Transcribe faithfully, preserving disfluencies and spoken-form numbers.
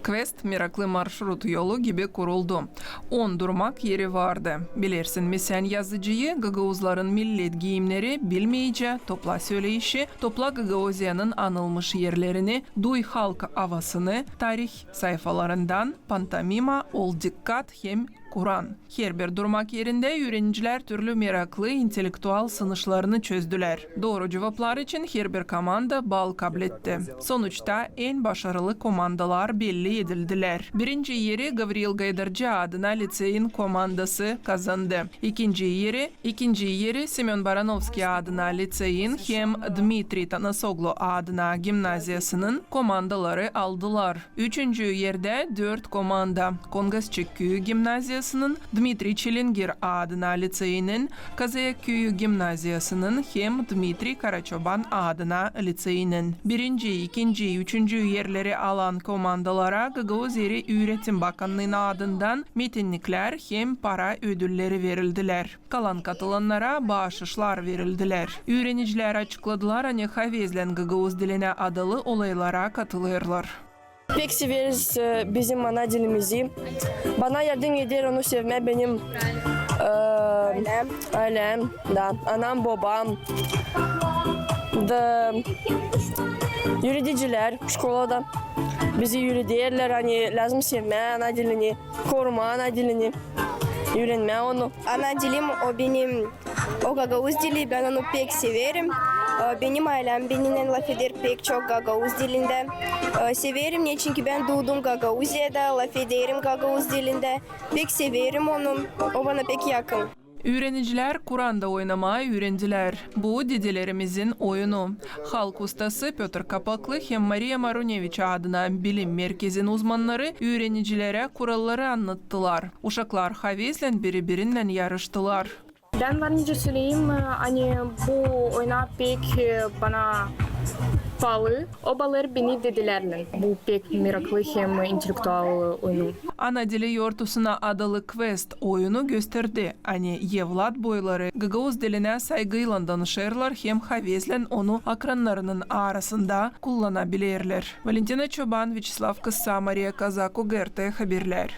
Kvest meraklı marşrut yolu gibi kuruldu. On durmak eri vardı. Bilersin mi sän yazıcıyı? Gagauzların millet giimneri, bilmeyicä topla söleişi, topla Gagauziyanın anılmış erlerini, duy halk avasını, tarih sayfalarından, pantomima, ol dikkat hem Kuran. Herbir durmak erindä üürenicilär türlü meraklı intellektual sınışlarını çözdülär. Dooru cuvaplar için herbir komanda bal kabletti. Sonuçta en başarılı komandalar belli edildilär. Birinci eri Gavril Gaydarcı adına liţeyin komandası kazandı. İkinci eri, ikinci eri Semön Baranovskiy adına liţeyin hem Dmitriy Tanasoglu adına gimnaziyasının komandaları aldılar. Üçüncü erdä dört komanda: Kongasçı küüyü gimnaziyasının, Dmitriy Çilingir adına liţeyinin, Kazayak küüyü gimnaziyasının hem Dmitriy Karaçoban adına liţeyinin. Birinci, ikinci, üçüncü erleri alan komandalara Gagauz eri üüretim bakannıını adından metinniklär hem para ödülleri verildilär. Kalan katılannara baaşışlar verildilär. Üürenicilär açıkladılar, ani havezlän gagauz dilinä adalı olaylara katılêrlar. Pek severiz, e, bizim ana dilimizi. Bana yardım eder onu sevmää benim, e, aylem, da anam, bobam, da üüredicilär şkolada bizi üürederlär, ani lääzım sevmää ana dilini, korumaa ana dilini, üürenmää onu. Ana dilim o benim, o gagauz dili, bän onu pek severim. E, benim aylem benimnän lafeder pek çok gagauz dilindä. E, severim, neçin ki bän duudum Gagauziyada, lafederim gagauz dilindä. Pek severim onu, o bana pek yakın. Üürenicilär Kuranda oynamaa üürendilär. Bu dedelerimizin oyunu. Halk ustası Pötr Kapaklı hem Mariya Maruneviç adına bilim merkezin uzmannarı üürenicilerä kuralları annattılar. Uşaklar havezlän biri-birinnän yarıştılar. Bän var nicä söleyim, e, ani bu oyna pek, e, bana paalı. Obalar beni dedelärlän. Bu pek meraklı hem intellektual oyunu. Ana dili yortusuna adalı kvest oyunu gösterdi, ani evlat boyları gagauz dilinä saygıylan danışêrlar hem havezlän onu akrannarının arasında kullanabilerlär. Valentina Çoban, Vyaçeslav Kısa, Mariya Kazak, OGRT haberlär.